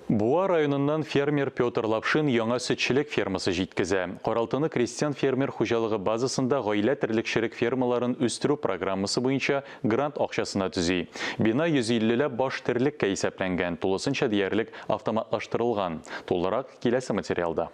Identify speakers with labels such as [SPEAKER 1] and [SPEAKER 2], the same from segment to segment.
[SPEAKER 1] Буа районыннан фермер Петр Лапшин яңа сөтчелек фермасы җиткезә. Каралтыны крестьян-фермер хуҗалыгы базасында гаилә терлекчелек фермаларын үстерү программасы буенча грант акчасына төзи. Бина 150 ләп баш терлеккә исәпләнгән, тулысынча диярлек автоматлаштырылган. Тулырак, киләсе материалда.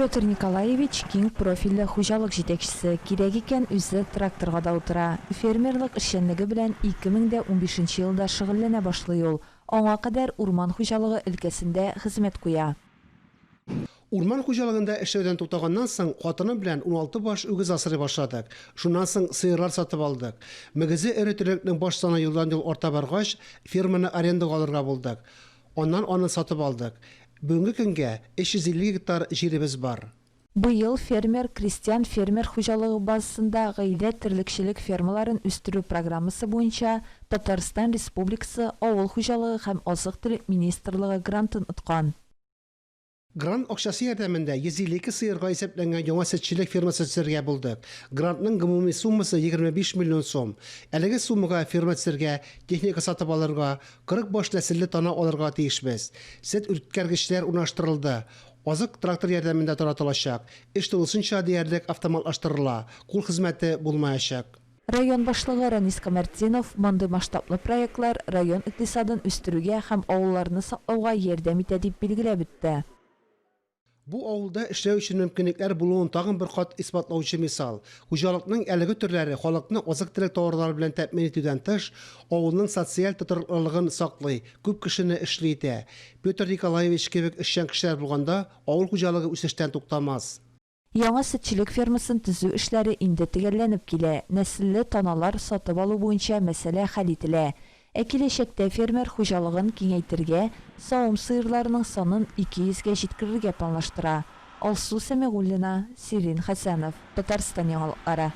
[SPEAKER 2] Петр Николаевич киң профильле хуҗалык җитәкчесе, кирәк икән, үзе тракторга да утыра. Фермерлык эшчәнлеге белән 2015 нче елда шөгыльләнә башлый ул. Аңа кадәр урман хуҗалыгы өлкәсендә хезмәт куя.
[SPEAKER 3] Урман хуҗалыгында эшләүдән туктаганнан соң, хатыным белән 16 баш үгез асрый башладык. Шуннан соң сыерлар сатып алдык. Мөгезе эре терлекнең баш саны елдан-ел арта баргач, ферманы арендага алырга булдык. Аннан аны сатып алдык. Бүгенге көнгә 350 гектар җиребез бар.
[SPEAKER 2] Быел фермер крестьян-фермер хуҗалыгы базасында гаилә терлекчелек фермаларын үстерү программасы буенча Татарстан Республикасы Авыл хуҗалыгы һәм азык-төлек министрлыгы грантын откан.
[SPEAKER 3] Грант акчасы ярдәмендә 152 сыерга исәпләнгән яңа сөтчелек фермасы төзергә булдык. Грантның гомуми суммасы 25 миллион сум. Әлеге суммага ферма төзергә, техника сатып алырга, 40 баш нәселле тана алырга тиешбез. Сөт үткәргечләр урнаштырылды. Азык трактор ярдәмендә таратылачак. Эш тулысынча диярлек автоматлаштырыла, кул хезмәте булмаячак.
[SPEAKER 2] Район башлыгы Ранис Камәртдинов мондый масштаблы проектлар район икътисадын үстерүгә һәм авылларны саклауга ярдәм итә дип билгеләп үтте.
[SPEAKER 3] Бу авылда эшләү өчен мөмкинлекләр булуын тагын бер кат исбатлаучы мисал. Хуҗалыкның әлеге төрләре халыкны азык-төлек товарлары белән тәэмин итүдән тыш, авылның социаль тотрыклылыгын саклый, күп кешене эшле итә. Петр Николаевич кебек эшчән кешеләр булганда, авыл хуҗалыгы үсештән туктамас.
[SPEAKER 2] Яңа сөтчелек фермасын төзү эшләре инде төгәлләнеп килә, нәселле таналар сатып алу буенча мәсьәлә хәл ителә. Ә киләчәктә фермер хуҗалыгын киңәйтергә, савым сыерларының санын 200 гә җиткерергә планлаштыра. Алсу Сәмигуллина, Сирин Хәсәнов, Татарстан яңалыклары.